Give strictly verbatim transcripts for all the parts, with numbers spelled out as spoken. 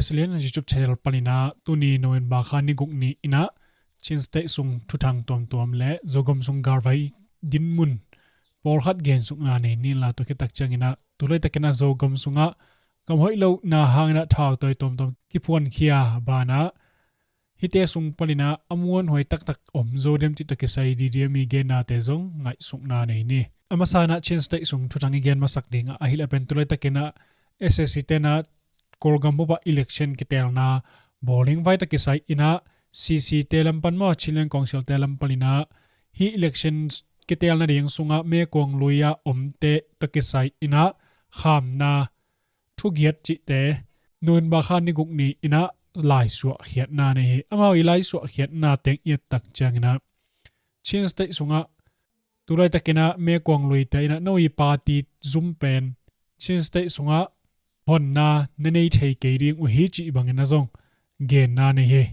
Silian YouTube channel panin ah tuni November kha ni guk ni-in ah Chin State sung thuthang tuamtuam le Zogam sung galvai dinmun pawlkhat gensukna nei ni la. Tua khit tak ciangin ah tu laitakin ah Zogam sungah gam hoih lohna hangin ah thautawi tuamtuam kiphuankhia banah hihte sung panin ah a muanhuai taktak om zo diam cih tawh kisai D D M i gennate zong ngaihsukna nei ni. A masa in ah Chin State sung thuthang i gen masak ding ah ahih leh pen tu laitakin ah S A C te'n ah Kawlgam bup ah election kiteelna bawling vai tawh kisai in ah C C te lam pan maw, Chinland Council te lam panin ah hih election kiteelna ding sungah Mekuang lui ah omte tawh kisai in ah khamna thugiat cihte November kha ni guk ni-in ah laisuahkhiatna nei hi. Amau i laisuahkhiatna teng i et tak ciangin ah Chin State sungah tu laitakin ah Mekuang luite in ah no i party zum pen Chin State sungah honna na nei thei kei ding uh hi cih bangin ah zong genna nei hi.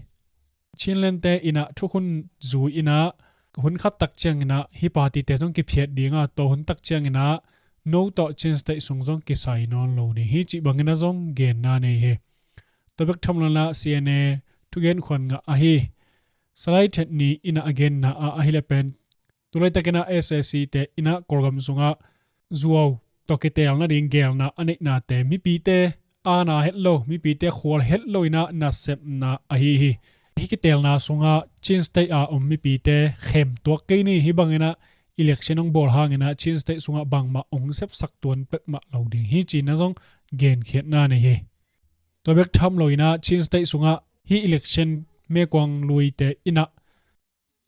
Chinlandte in ah thukhun zui in ah hun khat tak ciangin ah hih partyte zong kiphiat ding a, tua hun tak ciangin ah no tawh Chin State sung zong kisai nawn lo ding hi cih bangin ah zong genna nei hi. Tua bek tham lo in ah C N A thugen khuan ngah ahi. Salai Thet ni-in ah a genna ah ahih leh pen tu laitakin ah S A C te in ah Kawlgam sungah zuau tawh kiteelna ding geelna a neihnate mipite aana het lo, mipite khual het lo in ah nasepna ahi hi. Hih kiteelna sungah Chin State a om mipite khem tuak kei ni, hih bangin ah election hong bawl hangin ah Chin State sungah bangmah hong sepsak tuan peuhmah lo ding hi ci-in ah zong genkhiatna nei hi. Tua bek tham lo in ah Chin State sungah hih election Mekuang luite in ah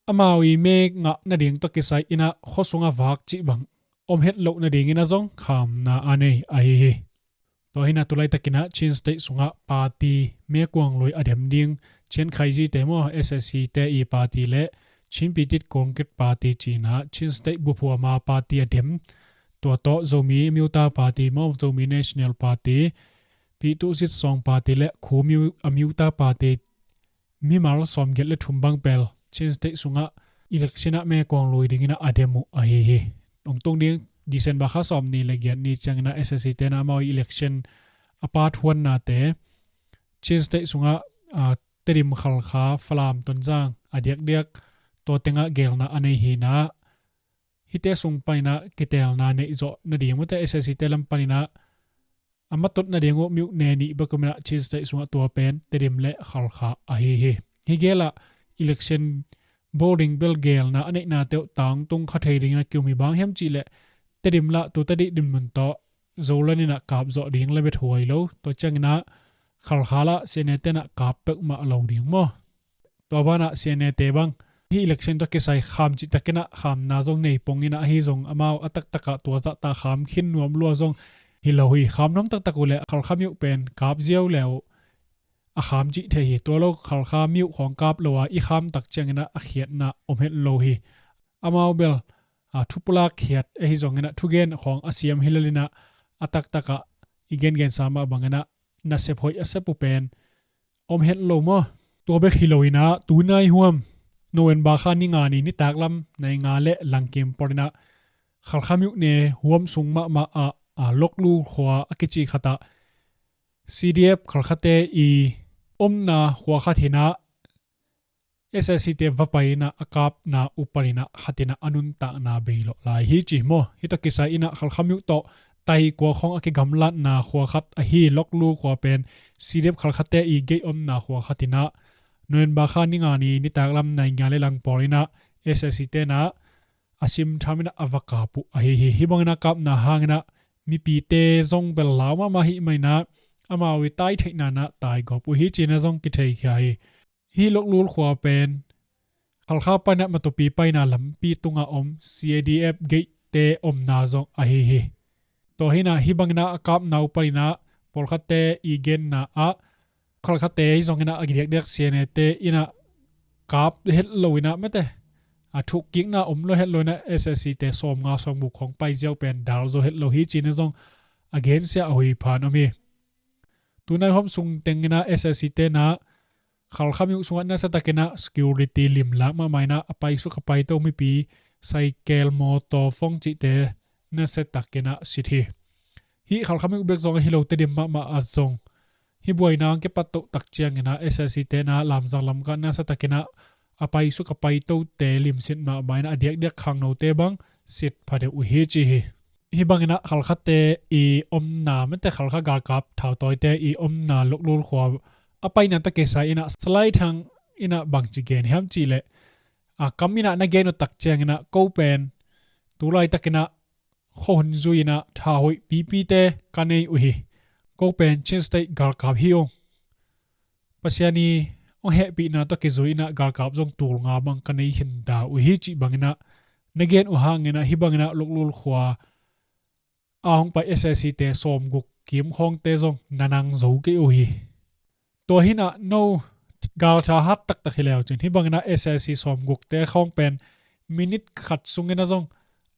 amau i me ngah nading tawh kisai in ah khua sungah vak cih bang om het loh nadingin ah zong khamna a nei ahi hi. Tua hi in ah tu laitakin ah Chin State sungah party Mekuang lui a dem ding Chin Khaizite maw, S A C te i party le Chin Pitit Congress Party ci-in ah Chin State bup huam a party a dem. Tua tawh Zomi Amyotha Party maw, Zomi National Party, Pyithu Zitsawng Party le Kho Amyotha Party mimal sawmgiat le thum bang pel Chin State sungah election ah Mekuang lui dingin ah a dem uh ahi hi. Hong tung ding December kha sawmnih le giat ni ciangin ah S A C te'n ah amau i election a pat huannate Chin State sungah, ah, Tedim, Khalkha, Falam, Tonzang a diakdiak tua tengah geelna a nei hi in ah hihte sung panin ah kiteelna neih zawh nading maw, te S A C te lam panin ah a matut nading uh mi uh ne nih bek om in ah Chin State sungah tua pen Tedim le Khalkha ahi hi. Hih gel ah election bawling bel geelna a neihnate uh tangtung kha thei dingin ah ki-um hi. Bang hiam cih leh Tedim lah tu tadih dinmun tawh Zoland in ah kap zawh ding le bia thuai lo. Tua ciangin ah Khalkha lah C N A te'n ah kap peuhmah lo ding maw. Tua banah C N A te bang hih election tawh kisai kham cihtakin ah khamna zong nei pongin ah, ahi zong amau a taktak ah tua zahta kham khin nuam lua zong hi lo hi. Kham nuam taktak uh leh Khalkha mi uh pen kap ziau le uh a kham cih thei hi. Tua lo Khalkha mi uh khawng kap lo a i kham tak ciangin ah a khiatna om het lo hi. Amau bel, a, thu pulak khiat ahi zongin ah thugen khawng a siam hi lel in ah a taktak ah i gengensa mah bangin ah nasep hoih a sep uh pen om het lo maw. Tua bek hi lo in ah tunai huam November kha ni nga ni nitak lam nai nga le langkim pawl in ah Khalkha mi uh ne huam sung mahmah ah, a, Loklu khua a kici khat ah C D F Khalkhate i omna khua khat hi in ah S A C te va pai in ah a kapna uh panin ah khat in ah a nuntakna bei lawh lai hi ci hi maw. Hih tawh kisai in ah Khalkha mi uh tawh tai kua khawng a kigamlatna khua khat ahi Loklu khua pen C D F Khalkhate i gei omna khua khat in ah November kha ni nga ni nitak lam nai nga le lang pawl in ah S A C te'n ah a sim tham in ah a va kap uh ahi hi. Hih bangin ah kapna hangin ah mipite zong bel lau mahmah hi mah in ah amau i tai theihna in ah tai gawp uh hi ci-in ah zong kitheikhia hi. Hih Loklul khua pen Khalkha panin ah Matupi paina lampi tungah om C A D F gate-te omna zong ahi hi. Tua hi in ah hih bangin ah a kapna uh panin ah pawlkhatte i genna ah Khalkhate ahi zongin ah a diakdiak C N A te in ah kap het lo in ah mate a thukkikna om lo het lo in ah S A C te sawmnga sawmguk khawng pai ziau pen dal zo het lo hi ci-in ah zong a gensia a hoih phan om hi. Tunai huam sung tengin ah S A C te'n ah Khalkha mi uh sungah nasiatakin ah security limlak mahmah in ah a paisuk a paito mipi, cycle, mawtaw, phone cihte nasiatakin ah sit hi. Hih Khalkha mi uh bek zong ahi lo, Tedim mahmah ah zong Hih buaina hong kipat toh tak ciangin ah S A C te in ah lamzang lamkah nasa takin ah a paisuk a paitote limsit mahmah in ah a diakdiak khangnote bang sit pha deuh uh hi ci hi. Hih bangin ah Khalkhate i omna, mate Khalkha galkap thautawite i omna Luklul khua a paina tawh kisai in ah Salai Thang in ah bangci gen hiam cih leh, a kam in ah na gen uh tak ciangin ah ko pen tu laitakin ah khuahun zui in ah thahoih pipite ka nei uh hi. Ko pen Chin State galkap hi ung. Pasian i hong hehpihna tawh kizui in ah galkap zong tul nga bang ka nei khin ta uh hi cih bangin ah na gen uh hangin ah hih bangin ah Luklul khua a hong pai S A C te sawmguk kimkhawngte zong na nang zo kei uh hi. Tua hi in ah no galtha hat taktak hi leu cin hih bangin ah S A C sawmgukte khawng pen minit khat sungin ah zong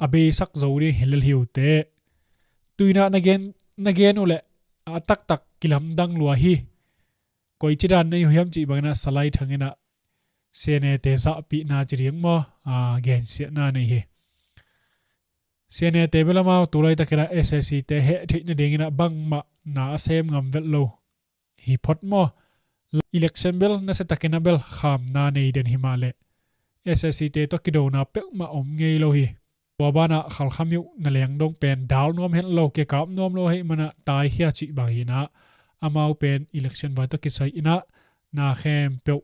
a beisak zo ding hi lel hi uh teh. Tu in ah na gen, na gen uh leh a taktak kilamdang lua hi. Koici dan nei uh hiam cih bangin ah Salai Thang in ah C N A te zahpihna ci ding maw, a, gensiatna nei hi. C N A te bel amau tu laitakin ah S A C te heh theih nadingin ah bangmah na a sem ngam vet lo hi phot maw. Election bel nasia takin ah bel khamna nei den hi mah leh S A C te tawh kidona peuhmah om ngei lo hi. Tua banah Khalkha miuh na leng dong pen dal nuam hen lo, kikap nuam lo ahih manah taikhia cih bang hi in ah amau pen election vai tawh kisai in ah na khempeuh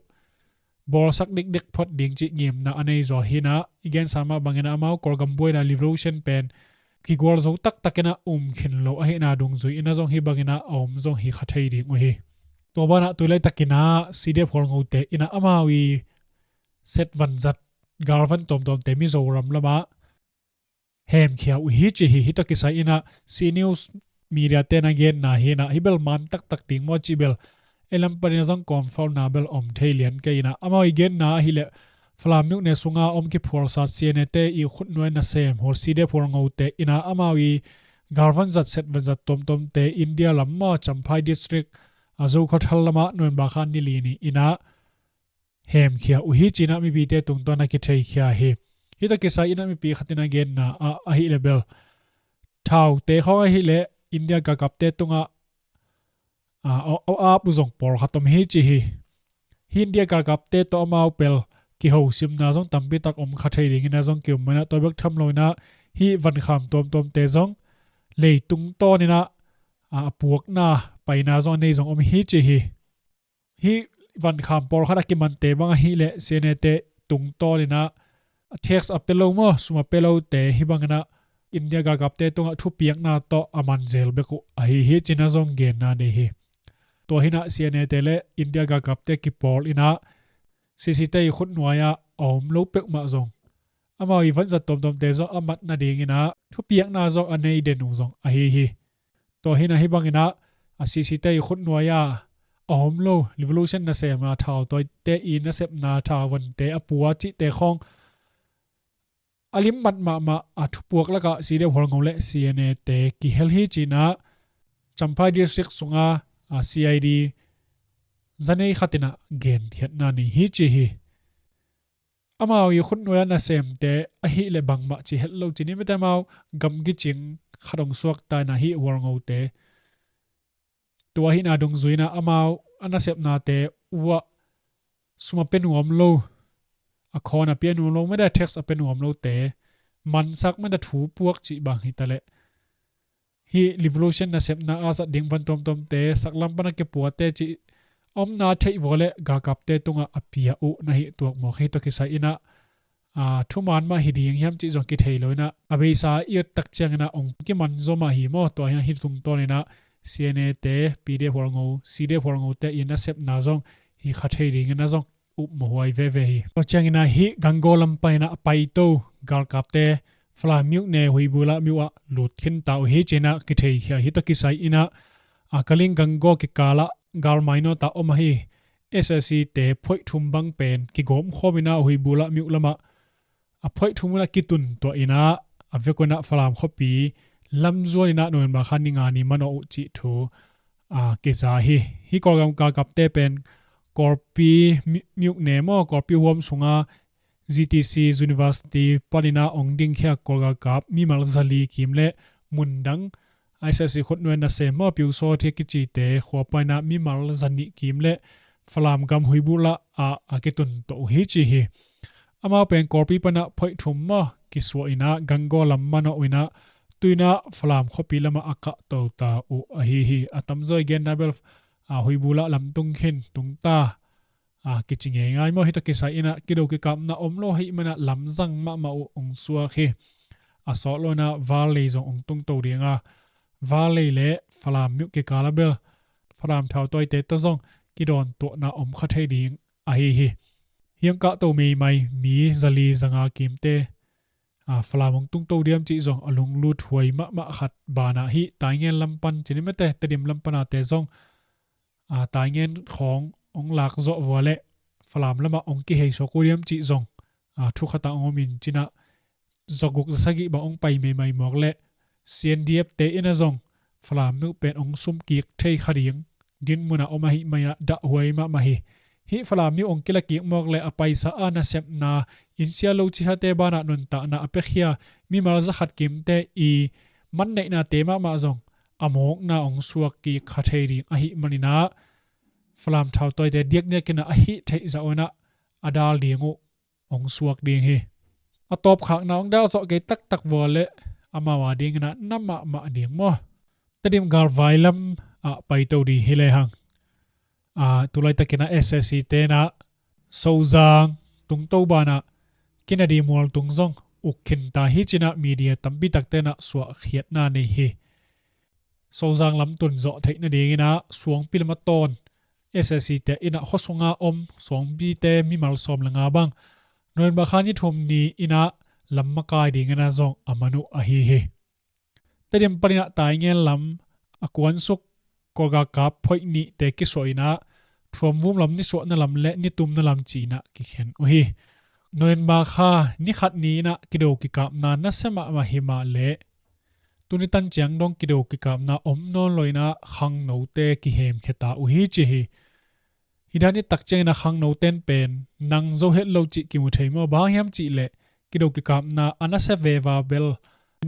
bawlsak dikdik phot ding cih ngimna a nei zaw hi in ah, i gensa mah bangin ah amau Kawlgam buaina revolution pen kigual zo taktakin ah um khin lo ahihna dungzui in ah zong hih bangin ah a om zong hi kha thei ding uh hi. Tua banah tu laitakin ah C D F Hualngote in ah amau i set vanzat galvan tuamtuamte Mizoram lamah hemkhia uh hi ci hi. Hih tawh kisai in ah C News media te na genna hi in ah hih bel man taktak ding maw cih bel ei lam panin ah zong confirmna bel om thei lian kei in ah amau i genna ahih leh Falam miuhne sunga om kiphualsat C N A te i khutnuai nasem Hual C D F Hualngote in ah amau i galvan zat set vanzat tuamtuamte India lam maw Champhai District a Zokhawthar lamah November kha ni li ni in ah hemkhia uh hi ci in ah mipite tungtawn a kitheikhia hi. Hih tawh kisai in ah mipi khat in a genna ah ahih leh bel thaute khawng ahih leh India galkapte tungah, a, a, a, ap uh zong pawlkhat om hi ci hi. Hih India galkapte tawh amau pel kihosimna zong tampi tak om kha thei dingin ah zong ki-um in ah tua bek tham lo in ah hih vankham tuamtuamte zong leitung tawn in ah, a, a puakna paina zong a nei zong om hi ci hi. Hih vankham pawlkhat a kimante bang ahih leh C N A te tungtawn in ah a tax a pia lo maw, sum a pia lote hih bangin ah India galkapte tungah thupiakna tawh a man zel bek uh ahi hi ci in ah zong genna nei hi. Tua hi in ah C N A te le India galkapte kipawl in ah C C te i khutnuai ah a om lo peuhmah zong amau i vanzat tuamtuamte zong a mat nadingin ah thupiakna zong a nei den uh zong ahi hi. Tua hi in ah hih bangin ah a C C te i khutnuai ah a om lo revolution nasepna thautawite i nasepna thauvante a pua cihte khawng a limmat mahmah a thupuak lakah C D F Hualngo le C N A te kihel hi ci in ah Champhai District sunga, a, C I D zanei khat in ah genkhiatna nei hi ci hi. Amau i khutnuai ah nasemte ahih leh bangmah ci het lo ci ni, mate amau gamgi cing khat hong suakta in ah hih Hualngote tua ahihna dungzui in ah amau a nasepnate uh ah sum a pia nuam lo, a khawn a pia nuam lo, mate tax a pia nuam lote mansak, mate thu puak cih bang hi ta leh hih revolution nasepna a zat ding van tuamtuamte, saklam pan a kipuate cih a omna theih vua le galkapte tungah a pia uh na hih tuak mawk hi. Tua kisai in ah, a, thuman mah hi ding hiam cih zong kithei lo in ah a beisa i et tak ciangin ah hong kiman zaw mah hi maw. Tua hi in ah hih tungtawn in ah C N A te, P D F Hualngo, C D F Hualngote i nasepna zong hi kha thei dingin ah zong upmawhhuai veve hi. Tua ciangin ah hih Gangaw lam pan in ah a paito galkapte Falam miuhne Huibula miuh ah lut khinta uh hi ci in ah kitheikhia hi. Tua kisai in ah, a, Kaling Gangaw kikal ah galmai nawt ah om ahi S A C te phoih thum bang pen kigawm khawm in ah Huibula miuh lamah a phoih thum un ah kitun tuah in ah a vekun ah Falam khuapi lamzuan in ah November kha ni nga ni manawh uh cih thu, a, kiza hi. Hih Kawlgam galkapte pen Kawlpi mi-, miuhne maw, Kawlpi huam sunga G T C University panin ah hong dingkhia Kawl galkap mimal zali kim le mundang SAC khutnuai nasem maw, Pyusawt hi a kicite khua panin ah mimal zanih kim le Falam gam Huibu lah ah a kitun tawh uh hi ci hi. Amau pen Kawlpi panin ah phoih thum maw kisuah in ah Gangaw lam manawh in ah tu in ah Falam khuapi lamah a kahto ta uh ahi hi. A tamzaw i genna bel a Huibu lah lam tung khin tung ta a kici ngeingai maw. Hih tawh kisai in ah kido kikapna om lo ahih manin ah lamzang mahmah uh hong suak hi. A sawt lo in ah Valley zong hong tungto ding a, Valley le Falam mi uh kikal ah bel Falam thautawite tawh zong kidawntuahna om kha thei ding ahi hi. Hih hong kahto meimai mi zali zanga kimte a, Falam hong tungto diam cih zong a lunglut huai mahmah khat banah hih Taingen lam pan ci ni mate, Tedim lam panate zong a, Taingen khawng hong lak zawh vua le Falam lamah hong kihei suak uh diam cih zong a, thu khatah hong om in ci in ah, zaguk zasagih bang hong pai meimai mawk le CNDF te in ah zong Falam mi uh pen hong sumkik thei kha ding dinmun ah om ahih manin ah dahhuai mahmah hi. Hih Falam mi uh hong kila kik mawk le a paisa a nasepna insia lo cihate banah nuntakna a piakhia mimal zakhat kimte i manneihnate mahmah zong a mawkna hong suak kik kha thei ding ahih manin ah Falam thautawite diakdiak in ah a hih theih zah un ah a dal ding uh hong suak ding hi. A tawpkhakna hong dal zawh kei taktak vua le amau a ding in ah na mahmah ding maw. Tedim galvai lam ah paito ding hi lehang a, tulaitak in ah SAC te in ah Sozang tungto banah Kinadi mual tung zong uk khin ta hi ci in ah media tampi takte in ah suahkhiatna nei hi. Sozang lam tun zawh theih nading in ah Suangpi lam a tawn SAC te in ah khuasung a om Suangpite mimal sawm le nga bang November kha ni thum ni in ah lam makai ding in ah zong a man uh ahi hi. Tedim panin ah Taingen lam a kuansuk Kawlgalkap phoih nihte kisuah in ah Thuamvum lam nisuahna lam le nitumna lam ci in ah kikhen uh hi. November kha ni khat ni in ah kido kikapna nasia mahmah hi mah leh tuni tan ciang dong kido kikapna om nawn lo in ah khangnote kihemkhia ta uh hi ci hi. Hih dan i tak ciangin a khangnote in pen nang zo het lo cih kimu thei maw? Bang hang hiam cih leh kido kikapna a nasia veva bel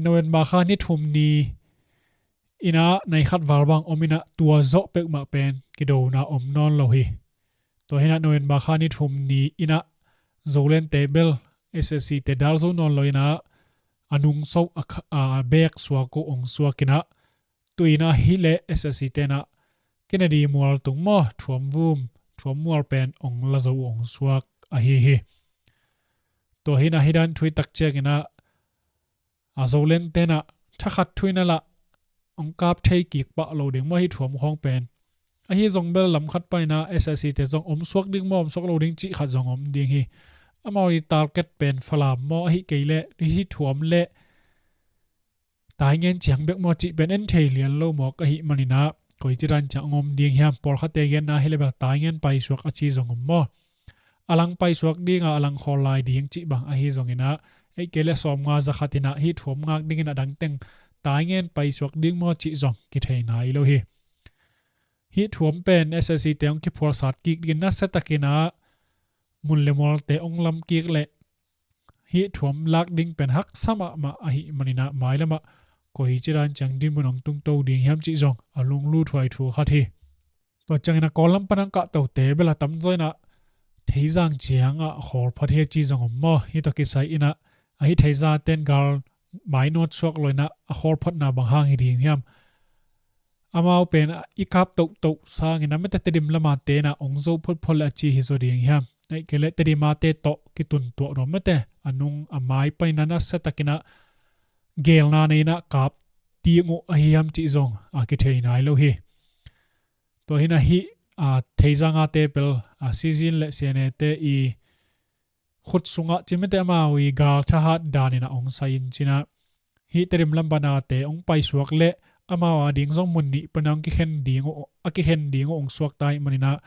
November kha ni thum ni in ah nai khat val bang om in ah tua zawh peuhmah pen kidona om nawn lo hi. Tua hi in ah November kha ni thum ni in ah Zolente bel SAC te dal zo nawn lo in ah a nungso a kha- a bek suak uh hong suak in ah tu in ah hih leh SAC te in ah Kinadi mual tung maw Thuamvum Thuam mual pen hong la zo uh hong suak ahi hi. Tua hi in ah hih dan thu i tak ciangin ah a Zolente in ah thakhat thu in ah lah hong kap thei kik pah lo ding maw hih Thuam khawng pen. Ahi zong bel lam khat panin ah SAC te zong om suak ding maw om suak lo ding cih khat zong om ding hi. Amau i target pen Falam maw ahih kei leh hih Thuam le Taingen ciang bek maw cih pen en thei lian lo mawk ahih manin ah koici dan ciang hong om ding hiam? Pawlkhatte genna hi leh bel Taingen paisuak a ci zong om maw? A lang paisuak ding a, a lang khawl lai ding cih bang ahi zongin ah ahih kei leh sawmnga zakhat in ah hih Thuam ngak dingin a dangteng Taingen paisuak ding maw cih zong kithei nai lo hi. Hih Thuam pen SAC te hong kiphualsat kik dingin nasia takin ah mun le mualte hong lam kik leh hih Thuam lak ding pen haksa mahmah ahih manin ah mailam ah koici dan ciang dinmun hong tungto ding hiam cih zong a lunglut huai thu khat hi. Tua ciangin a Kawl lam pan a hong kahtote bel a tamzaw in ah Theizang ciang ah khawl phot hi a ci zong om maw? Hih tawh kisai in ah a hih Theizang te in gal mainawt suak lo in ah a khawl photna bang hang hi ding hiam? Amau pen i kap tohtoh sangin a mate Tedim lam a te in ah hong zo photphot leh a ci hi zaw ding hiam? Ahih kei leh Tedim a te tawh kitun tuah nuam mate a nung a mai panin a nasia takin ah geelna nei in ah kap ding uh ahi hiam cih zong a kithei nai lo hi. Tua hi in ah hih a Theizang a te bel a CZ le CNA te i khut sungah ci mate amau i gal thahat dan in ah hong sai in ci in ah hih Tedim lam pan a te hong paisuak leh amau a ding zong mun nih pan a hong kikhen ding uh a kikhen ding uh hong suak ta ahih manin ah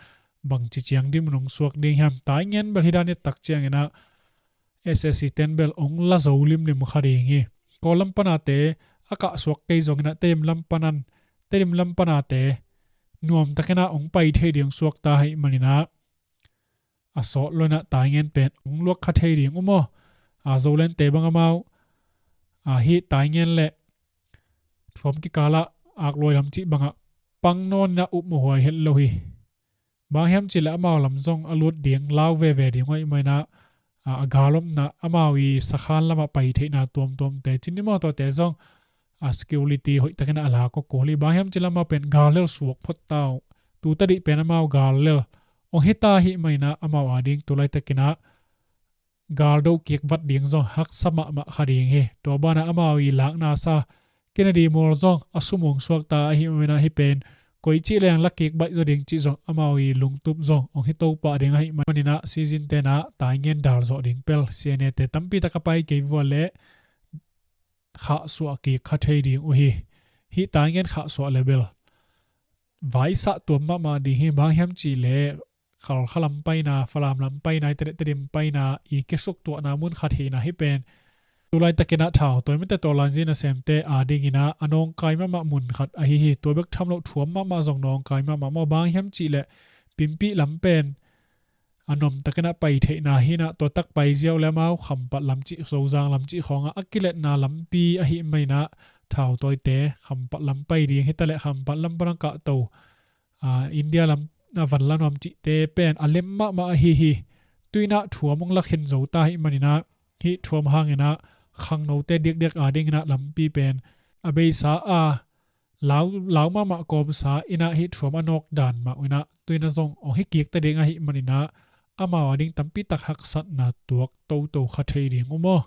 bangci ciang dinmun hong suak ding hiam? Taingen bel hih dan i tak ciangin ah SAC te in bel hong la zo limlim kha ding hi. Kawl lam pan a te a kah suak kei zongin ah Tedim lam pan a Tedim lam pan a te nuam takin ah hong pai thei ding hong suak ta ahih manin ah a sawt lo in ah Taingen pen hong luak kha thei ding uh maw? A Zolente bang amau a hih Taingen le Thuam kikalah akluai lam cih bangah pang nawn inah upmawh huai het lo hi. Bang hiam cihleh amau lam zong a lut ding, lau veve ding uh ahih maninah, a, a gal omna, amau i sakhan lamah pai theihna tuamtuamte, cin ni maw, tuate zong, a, security hoihtakinah a lak uh kul hi. Bang hiam cihleh amau pen gal lel suak phot ta uh. Tu tadih pen amau gal lel ong hita ahih maninah amau ading tu laitakinah gal do kik vat ding zong haksa mahmah kha ding hi. Tua banah amau i lakna sa Kennedy Mall zong a sum ong suakta ahih maninah hih pen koi cih leng la kik baih zaw ding cih zong amau i lungtup zong ong hi topah ding ahih maninah season tenah taingen dal zawh ding pel C N A te tampi tak a pai kei vua leh khahsuah kik kha thei ding uh hi. Hih taingen khahsuah le bel vaisah tuam mahmah ding hi. Bang hiam cihleh Khalkha lam paina, Falam lam paina, i Tedim paina i kisuk tuahna mun khat hi inah hih pen tu laitakinah thautawi mate tawlanzi nasemte adinginah a nawngkai mahmah mun khat ahi hi. Tua bek tham loh thuam mahmah zong nawngkai mahmah maw. Bang hiam cihleh Pimpih lam pen a nuamtakinah pai theihna hi inah tua tak pai ziau le amau Khampat lam cih, Zozang lam cih khawngah a kiletna lampi ahih maninah thautawite Khampat lam pai ding hitaleh Khampat lam pana kahto, a, India lam, a, vanla nuam cihte pen a lem mahmah ahi hi. Tu inah thuam ong lakhin zo ta ahih maninah hih thuam hanginah khangnote diakdiak adinginah lampi pen a beisa a lau, lau mahmah kawmsa inah hih thuam a nawk dan mah uh inah tu inah zong ong hi kikta ding ahih maninah amau ading tampi tak haksatna tuak toto kha thei ding uh maw.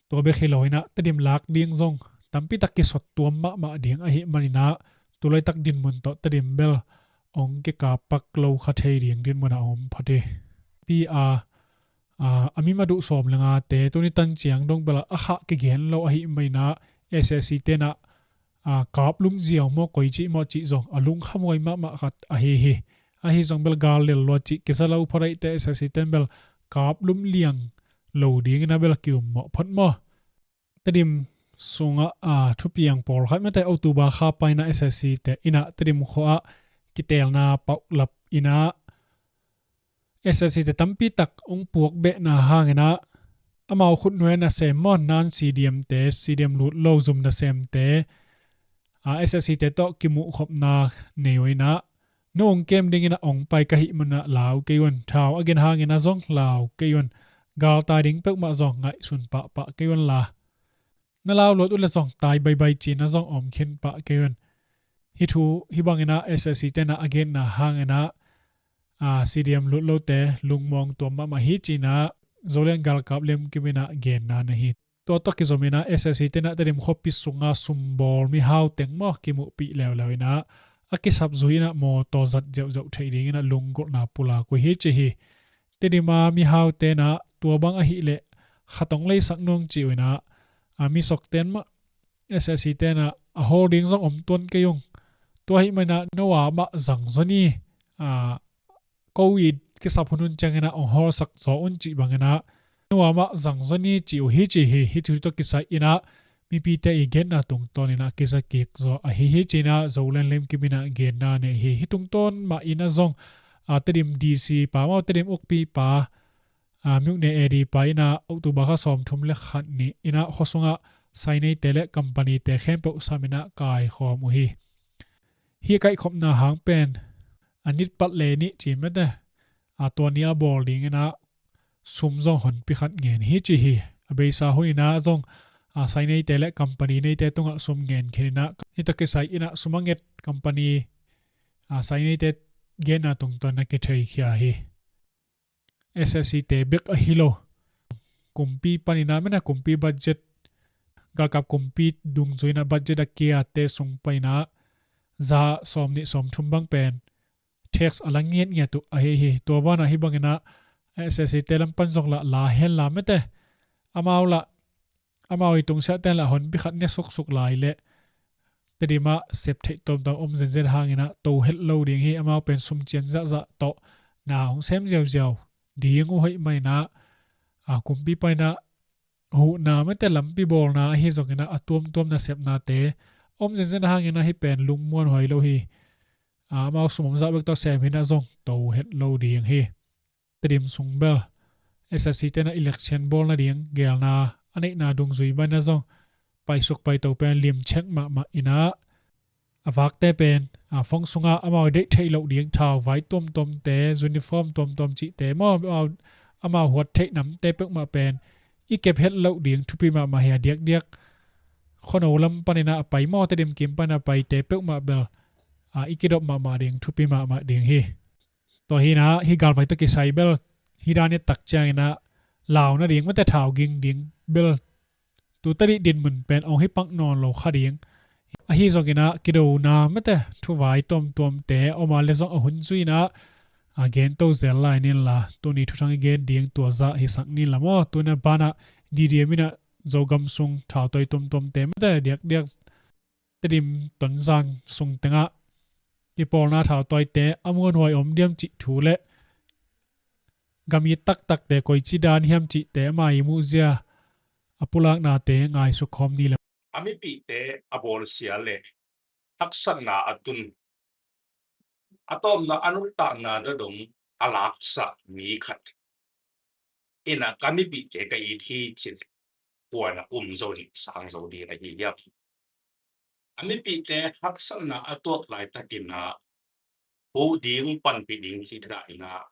Tua bek hi lo inah Tedim lak ding zong tampi tak kisot tuam mahmah ding ahih maninah tu laitak dinmun tawh Tedim bel ong kikappak lo kha thei ding dinmunah om phot hi. Pi a, a, a mi maduh sawm le ngate tuni tan ciang dong bel a khah kigen lo ahih maninah S S C tenah, a, kaplum ziau maw koi cih maw cih zong a lungkhamhuai mahmah khat ahi hi. Ahi zong bel gal lel lua cih kiza lo phot ahih teh S S C ten bel kaplum liang lo dingin a bel kiummawh phot maw. Tedim sungah, a, thupiang pawlkhat mate October kha paina S S C te inah Tedim khuaah kiteelna pauhlap inah S S C te tampi tak ong puak behna hanginah amau khutnuai nasem maw, nan C D M te, C D M lut lo zum nasemte, a, S S C te tawh kimuhkhopna nei uh inah no ong kem dingin a ong pai ka hih maninah lau kei un. Thau a gen hangin a zong lau kei un. Galtai ding peuhmah zong ngaihsun pahpah kei un la, na lau luat uh le zong tai baibai cin a zong om khin pah kei un. Hih thu hih banginah S S C tenah a genna hanginah, a, C D M lut lote lungmuang tuam mahmah hi cinah Zoland galkap Lem Kim inah genna na hi. Tua tawh kizominah S S C tenah Tedim khuapi sunga sumbawl mihau teng maw kimuhpih leuleu inah a kisap zui inah mawtaw zat ziauziau theih dinginah lunggulhna pulak uh hi ci hi. Tedim a mihau tenah tua bang ahih leh khat ong leisak nuang ci uh inah, a, mi sokten mah S S C tenah a hawl ding zong om tuan kei ung. Tua ahih maninah no a mah zang zaw ni, a, ko i kisap hunhun cianginah ong hawlsak zaw un cih banginah no a mah zang zaw ni ci uh hi ci hi. Hih thu tawh kisai inah mipite i genna tungtawninah kizakik zaw ahi hi cinah Zoland Lem Kim inah genna nei hi. Hih tungtawn mah inah zong, a, Tedim D C pa maw, Tedim ukpipa, a, myone edi pa inah October kha sawmthum le khat ni inah khuasungah saineite le companyte khempeuh saminah kaikhawm uh hi. Hih kaikhopna hang pen a nitpat le nih ci mete, a, tua ni a bawl dinginah sum zong honpi khat ngen hi ci hi. A beisa hun inah zong, a, saineite le company neite tungah sum ngen khin inah hih tawh kisai inah sum a nget company, a, saineite genna tungtawn a kitheikhia hi. S S C te bek ahi lo, kumpi paninah mena kumpi budget, galkap kumpi dungzui inah budget a kiate sung paninah za sawm nih sawm thum bang pen tax a la ngiatngiat uh ahi hi. Tua banah hih banginah S S C te lam pan zong lah la hen la mete, amau lah amau i tungsiahten lah honpi khat ne suksuk lai leh Tedim ah sep theih tuamtuam om zenzen hanginah to het lo ding hi. Amau pen sumcian zahzah tawh na hong sem ziauziau ding uh hoih maninah, a, kumpi paninah huhna mete lampi bawlna ahi zonginah a tuamtuam nasepnate om zenzen hanginah hih pen lungmuan huai lo hi. A, amau sum om zah bek tawh sem hinah zong to het lo ding hi. Tedim sung bel S S C tenah election bawl nading geelna a neihna dungzui banah zong paisuk paito pen limchek mahmah inah, a vakte pen, a, phone sungah amau deih theih loh ding thauvai tuamtuamte, uniform tuamtuam cihte maw, amau, amau huat theih namte peuhmah pen i kep het loh ding thupi mahmah hi a, diakdiak khuano lam paninah a pai maw, Tedim kim panah a paite peuhmah bel, a, i kidop mahmah ding thupi mahmah ding hi. Tua hinah hih galvai tawh kisai bel hih dan i tak cianginah lau nading mate, thau ging ding bel tu tadih dinmun pen hong hi pak nawn lo kha ding. Ahi zonginah kidona mate thuvai tuamtuamte om a le zong a hun zuinah a gen to zel lai ninla, tuni thuthang i gen ding tua zah hisak ninla maw. Tuna banah D D M inah Zogam sung thautoi tuamtuamte mate diakdiak Tedim Tonzang sung tengah kipawlna thautawite a muanhuai om diam cih thu le gam it taktakte koici dan hiam cihte ama i muhzia a pulaknate ngaisuk khawm ni le. A mipihte a bawlsia le haksatna a tun, a tawpna a nuntakna dadong a laksak mi khat inah ka mipihte ka it hi cin, kua inah um zo in sang zo ding ahi hiam? A mipihte haksatna a tuak laitakinah huh ding panpih ding cih thadah inah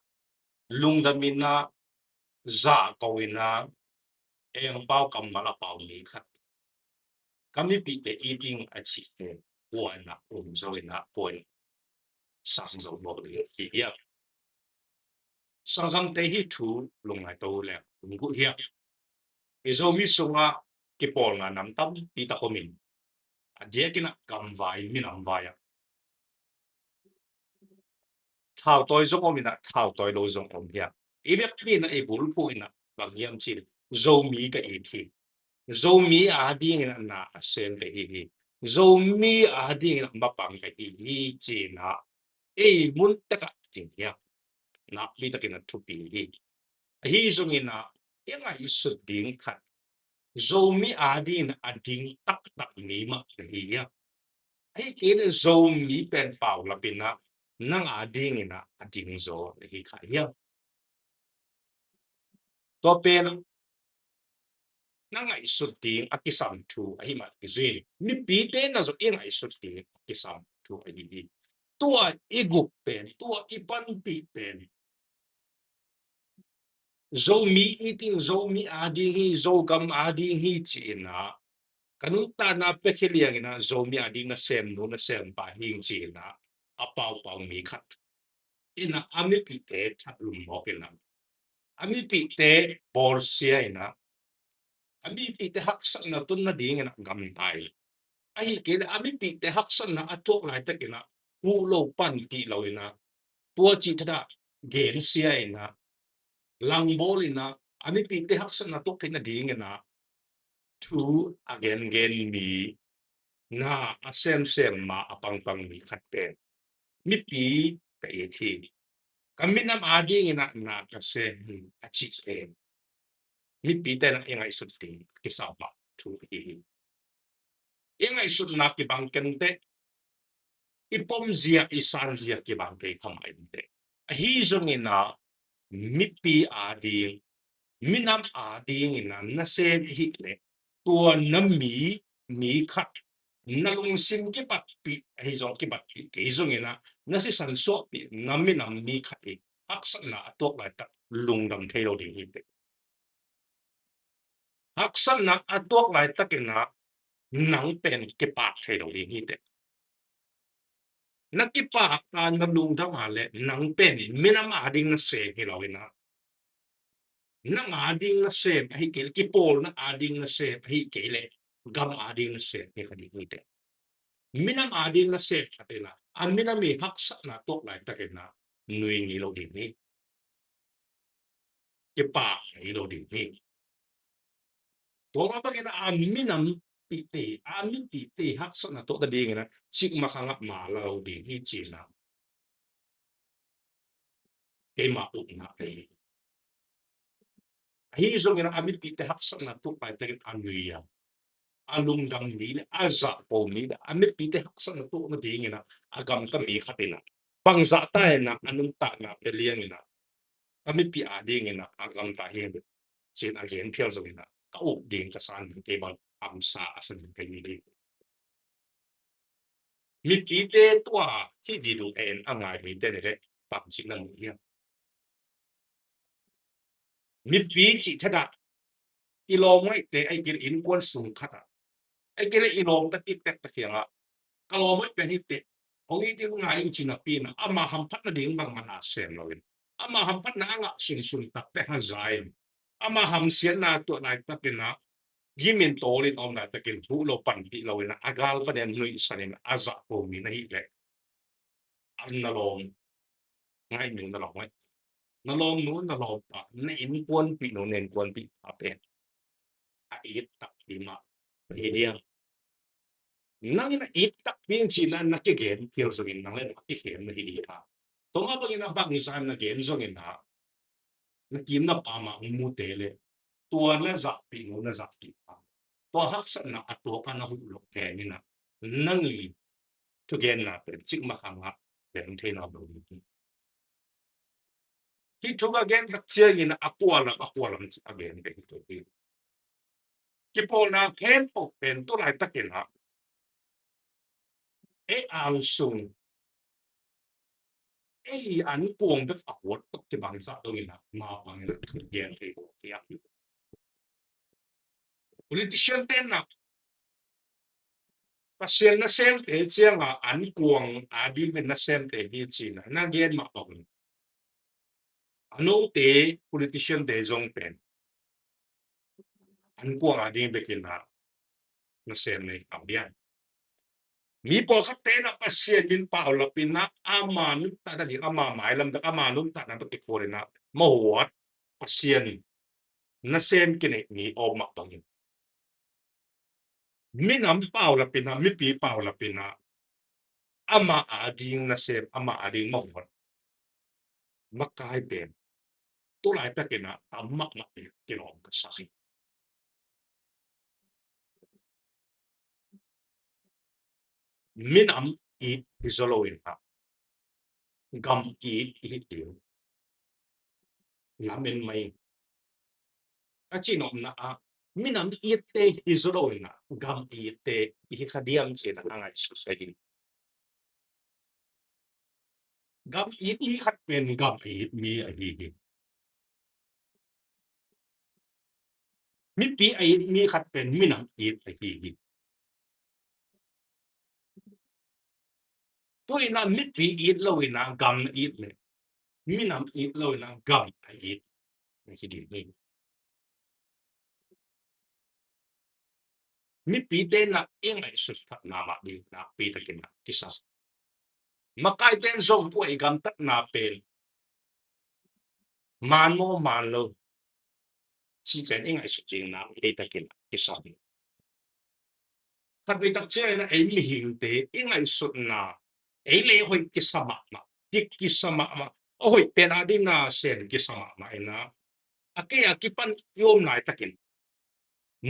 lungdam inah zahko inah engpau kammal a pau mi khat ka mipihte it ing a cihte kua inah um zo inah kua inah sang zo mawk ding ahi hiam? Sanggamte hih thu lungngaito uh leng lunggulh hiam? I Zomi sungah kipawlna nam tampi tak om in, a diakinah gamvai minamvai ah thautawi zong om inah thautawi lo zong om hiam? I vekpi inah i bulphuh inah bang hiam cih leh Zomi ka it hi. Zomi adingin ah na a sem ka hi hi. Zomi adingin ah mapang ka hi hi ci-in ah ei mun tekah ding hiam? Nakpi takin a thupi hi. Ahi zongin ah i ngaihsut ding khat, Zomi adingin a ding taktak mi mah na hi hiam? Ahi kei leh Zomi pen paulap in ah nang adingin ah a ding zaw na hi kha hiam? Tua pen na ngaihsut ding a kisam thu ahi mah kizui. Mipite na zong i ngaihsut ding a kisam thu ahi hi. Tua i gup pen, tua i panpih pen, Zomi i ting, Zomi ading hi, Zogam ading hi ci-in ah ka nuntakna pia khia liangin ah Zomi ading na sem nu na sem pa hi ci-in ah a paupau mi khat in ah a mipihte that lum mawk in ah a mipihte bawlsia in ah a mipihte haksatna tun nadingin ah gamta in, ahi kei leh a mipihte haksatna a tuak laitakin ah huh lo panpih lo in ah tua cih thadah gensia in ah langbawl in ah a mipihte haksatna tuak theih nadingin ah thu a gengen mi, na a semsem ma a pangpang mi khat pen mipi ka it hi. Ka minam adingin ah na ka sem hi a cih pen mipite na i ngaihsut ding kisam mah thu ahi hi. I ngaihsutna kibang kenteh, i pomzia i sanzia kibang kei kha mah inteh. Ahi zongin ah mipi ading, minam adingin ah na sem i hih leh tua na mi, mi khat na lungsim kipatpih ahi zong kipatpih kei zongin ah na sisan suahpih na minam mi khat i haksatna a tuak laitak lungdam thei lo ding hi teh. Haksatna a tuak laitakin ah nang pen kipak thei lo ding hi teh. Na kipak a na lungdam a leh nang pen minam ading na sem hi lo in ah nang ading na sem ahi kei leh, kipawlna ading na sem ahi kei leh, gam ading na sem hi kha ding hi teh. Minam ading na sem khat in ah a minam i haksatna tuak laitakin ah nui ngei lo ding hi. Kipak ngei lo ding hi. Tua mah bangin ah a minam pihte, a mipihte haksatna tuak nadingin ah cikmah khangah mala lo ding hi ci-in ah keima upna ahi. Ahi zongin ah a mipihte haksatna tuak laitakin a nui a, a lungdam ni le a zahko ni le a mipihte haksatna tuak nadingin ah a gamta mi khat in ah bangzah ta in ah a nuntakna pia liangin ah ka mipi adingin ah a gamta hi ci-in a gen phial zongin ah ka up ding ka san ding kei bang hamsa a sa ding ka hi hi. Mipite tua hih video en a ngai mite ni le bangci na mu hiam? Mipi cih thadah i lawm ngaihte a i kil innkuan sung khatah a i kil i lawm ta tiktek ta khiangah ka lawm ngaih pen hi teh hong it in ngai uh cih napi inah ama hamphatna ding bangmah na sem loin ama hamphatna a ngah sunsun takte haza in ama hamsiatna tuah laitakinah gimin tawlin a om laitakin huh lo panpih loinah a gal panin nuihsanin a zahko mi na hih leh an na lawm ngaih nu na lawm ngaih na lawm nu na lawm pa na innkuanpih nu na innkuanpih pa pen a it takpi mah hi diam? Nang in a it takpi in cihna na kigen phial zongin nang le na kikhem na hi dih a. Tua mah bangin a bangzah na gen zongin a na kim na pam a hong mute le tua na zahpih nu na zahpih pa tua haksatna a tuak a na huh loh pen inah nang i thugenna pen cikmah hangah lem thei nawn lo ding hi. Hih thu ka gen tak ciangin a kua lam a kua lam cih a gen bek hi thei hi. Kipawlna khempeuh pen tu laitakinah ei angsung ei ankuang bek a huat tawh kibangzah donginah ma banginah thu gen thei lo hi a. Politician tenah Pasian nasemte cianga ankuang a dingin nasemte hi cina na gen mah bangin a note politician te zong pen ankuang a ding bekin a nasem nei kau dian. Mi pawlkhat tenah Pasian min paulapinah ama nuntakna ding ama mailam bek ama nuntakna bek kikhualinah mahuat Pasian nasem kineih mi om mah bangin minam paulapinah mipi paulapinah ama ading nasem ama ading mahuat makai pen tu laitakinah tam mahmah pen kilawm ka sa hi. Minam it hi zaw loinah gam it i hi ding lamen mai a cihnopna ah minam itte hi zaw loinah gam itte i hi kha diam cina a ngaihsut ka hi. Gam it mi khat pen gam a it mi ahi hi. Mipi a it mi khat pen minam it ahi hi. Tu inah mipi it lo inah gam na it le minam it lo inah gam a it na hi ding hi. Mipite na i ngaihsut khatna mah ding nakpi takin a kisa. Makaite in zong kua i gamtatna pen man maw man lo cih pen i ngaihsut ding nakpi takin a kisa. Khatvei tak ciangin a ei mihingte i ngaihsutna ei lei hoih kisa mahmah, dik kisa mahmah, a hoih pen a ding na sem kisa mahmah ina a kei a kipan i om laitakin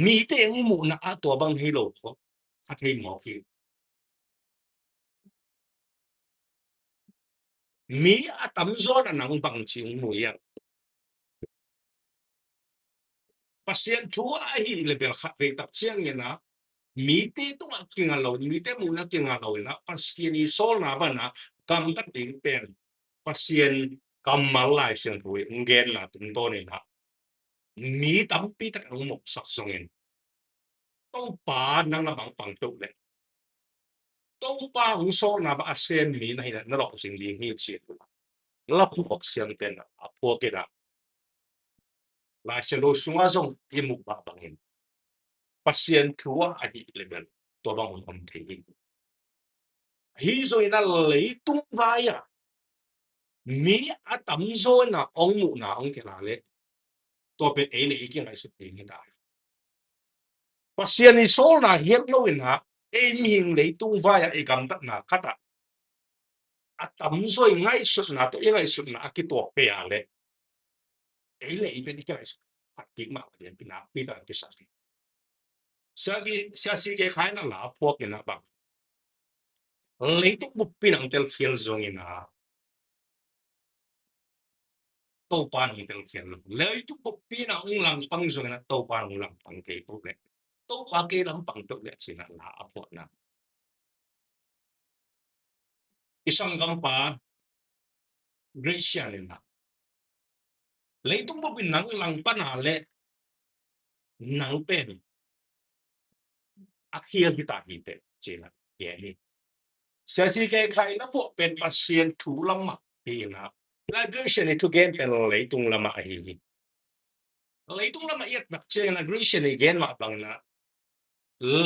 mite eng muhna ah tua bang hei lo khawh a thei mawk hi. Mi a tamzaw na nang bang ci ung mu iang. Pasian thu a ahi le bel khatvei tak ciangin a mite tungah kinga lo, mite muhna kinga lo ina Pasian i sawlna bana gamtat ding pen Pasian kammal Lai Siangtho i hong genna tungtawn ina mi tampi tak a hong mawhsak zongin Topa nang a bang pang peuh le Topa hong sawlna bang a sem mi na hi na lawh zing ding hi ci. Laphuak siamten a phuak ina Lai Siangtho sunga zong i muh bah bangin Pasian thu a ahi le bel tua bang hun om thei hi. Ahi zongin a leitung vai a mi a tamzaw ina ong muhna ong kila le tua pen ei le i kingaihsut ding hi ta hi. Pasian i sawlna hiat lo ina ei mihing leitung vai a i gamtatna khat a a tamzaw i ngaihsutna tawh i ngaihsutna a kituak pei a le ei le i pen i kingaihsut khat kik mah lian pi nakpi tak a kisak hi. Sia ki, sia si ke khai na la phuak ina bang leitung buppi nang telkhial zong ina Topa nang telkhial lo. Leitung buppi na ong langpang zong ina Topa nang langpang kei peuh le Topa kei lampang tuk le cina la a phuahna. I sanggampa Gracian in ah leitung bup in nang langpang a le nang pen a khial hi ta hi teh cina gen hi. Sia C K Khai na phuah pen Pasian thu lamah hi in ah, la Gracian i thugen pen leitung lamah ahi hi. Leitung lamah i et nak ciangin ah Gracian i gen mah bangin ah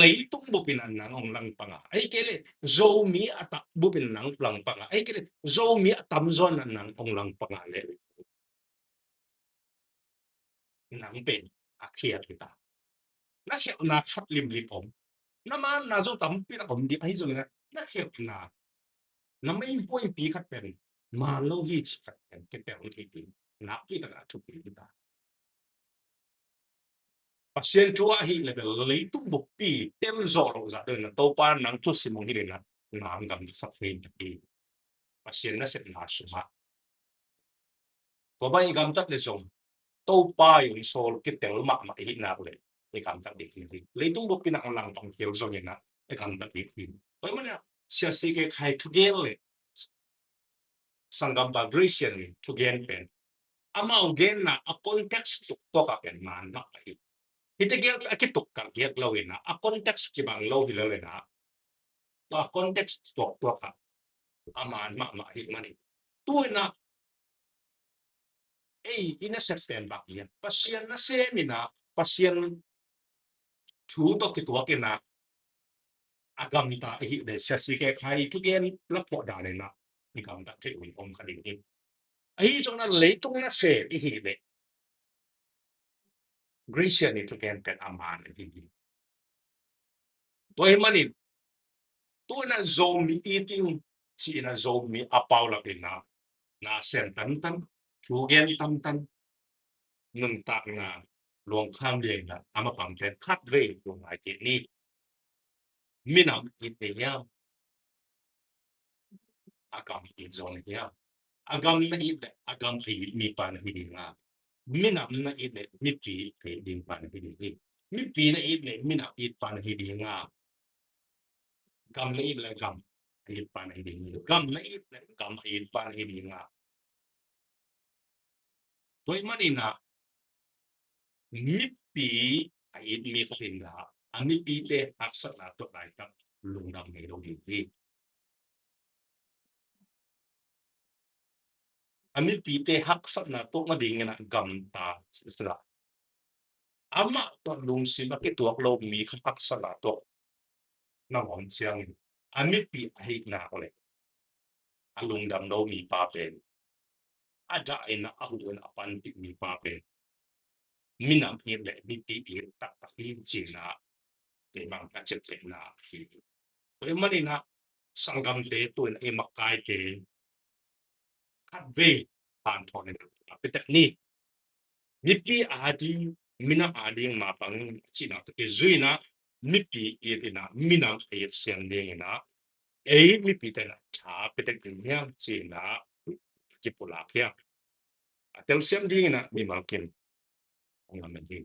leitung bup in ah nang hong langpang a, ahih kei leh Zomi a tak bup in nang langpang a, ahih kei leh Zomi a tamzaw in ah nang hong langpang a le nang pen a khial hi ta. Na khialhna khat limlim om. Na manna zong tampi nak om ding, ahi zongin ah na khialhna, na main point pi khat pen man lo hi cih khat pen kitel thei ding nakpi takin a thupi hi ta. Pasian thu ahih leh bel leitung buppi tel zawh loh zah deuh in ah Topa nang thusim hong hilh in ah nang gamtatsak thei hi. Pasian nasepna sungah tua bang i gamtat leh zong Topa i hong sawl kitel mahmah i hih nak leh i gamtat ding hi. Leitung bup in ah hong langpang khial zongin ah i gamtat ding hi. Tua ahih manin ah Sia C K Khai thugen le sanggampa Gracian thugen pen amau genna a context tuktuak ah pen man mah ahi. Hihte gel a kituk kal giat lo in ah a context kibang lo hi lo in ah tua context tuktuak ah a man mahmah ahih manin tu in ah ei i nasep pen bang hiam? Pasian nasem in ah Pasian thu tawh kituak in ah a gamta i hih leh Sia C K Khai thugen la phuah dan in ah i gamtat thei uh om kha ding hi. Ahi zongin ah leitung nasem i hih leh Gracian i thugen pen a man ahi hi. Tua ahih manin tu in ah Zomi i ting ci in ah Zomi a paulap in ah na sem tantan, thugen tantan, nuntakna luangkham lian in ah a mapang pen khatvei lungngai kik ni. Minam it na hiam? A gam it zaw na hiam? A gam na it leh a gam a it mipa na hi ding a, minam na it leh mipi a it dingpa na hi ding hi. Mipi na it leh minam itpa na hi ding a, gam na it leh gam a itpa na hi ding hi. Gam na it leh gam a itpa na hi ding a, tua ahih manin ah mipi a it mi khat in ah a mipite haksatna tuak laitak lungdam ngei lo ding hi. A mipite haksatna tuak nadingin ah gamta sila amah tawh lungsim a kituak lo mi khat haksatna tuak na om ciangin a mipi ahih nak leh a lungdam lo mipa pen a dah in ah a huh in ah a panpih mipa pen minam it leh mipi it taktak hi ci in ah kei bang ka ciaptehna hi. Tua ahih manin ah sanggamte tu in ah i makaite khatvei hanthawn in ah pia tek ni. Mipi ading minam ading mapang cihna tawh kizui in ah mipi it in ah minam a it siam dingin ah ei mipite in ah tha pia tek ding hiam ci in ah kipulak hiam? A telsiam dingin ah mimal kim hong lamen hi.